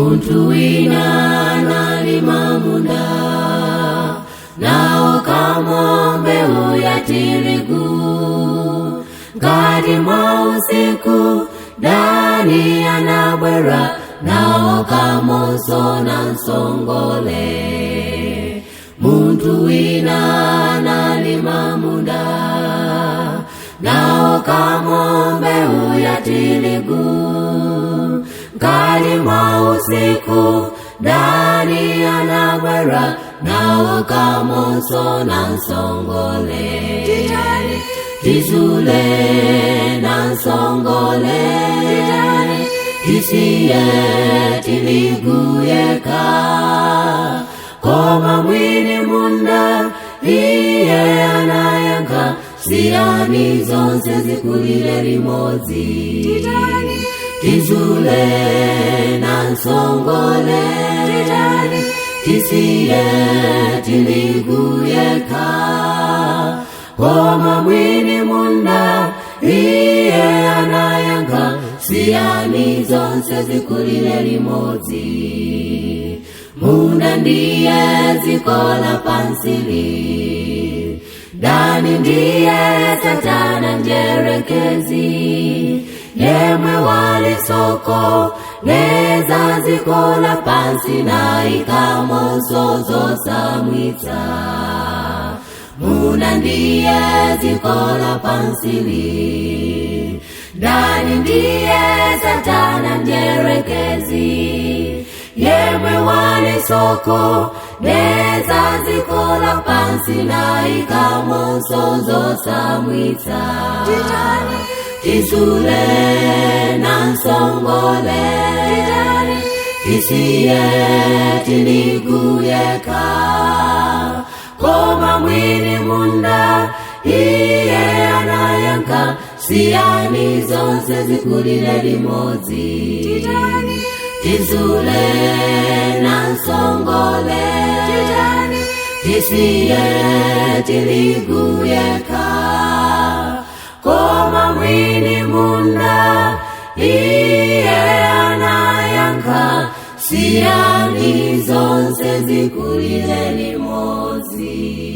Muntu wina analima munda, naokamo mbeu ya tirigu. Ngati mwa usiku dani anabwera, naokamonso na nsongole. Muntu wina analima munda, naokamo mbeu ya tirigu. Ngati mwa usiku dani anabwera, naokamonso na nsongole. Tizule na nsongole, tisiye tiliguyeka. Koma mwini munda iye anayankha, siyani zonse zikulire limodzi. Tizule na nsongole, tisiye tiliguyeka. Koma mwini munda iye anayankha, siyani zonse zikulire limodzi. Munda ndiye dziko lapansili, dani ndiye Satana mdierekezi, yemwe walisoko neza dziko lapansi naikamonso zosamwitsa. Munda ndiye dziko lapansili, dani ndiye Satana mdierekezi, yemwe walisoko neza dziko lapansi naikamonso zosamwitsa. Tizule na nsongole, tisiye tiliguyeka. Koma mwini munda iye anayankha, siyani zonse zikulire limodzi. Tizule na nsongole, tisiye tiliguyeka. Koma mwini munda iye anayankha, siyani zonse zikulire limodzi.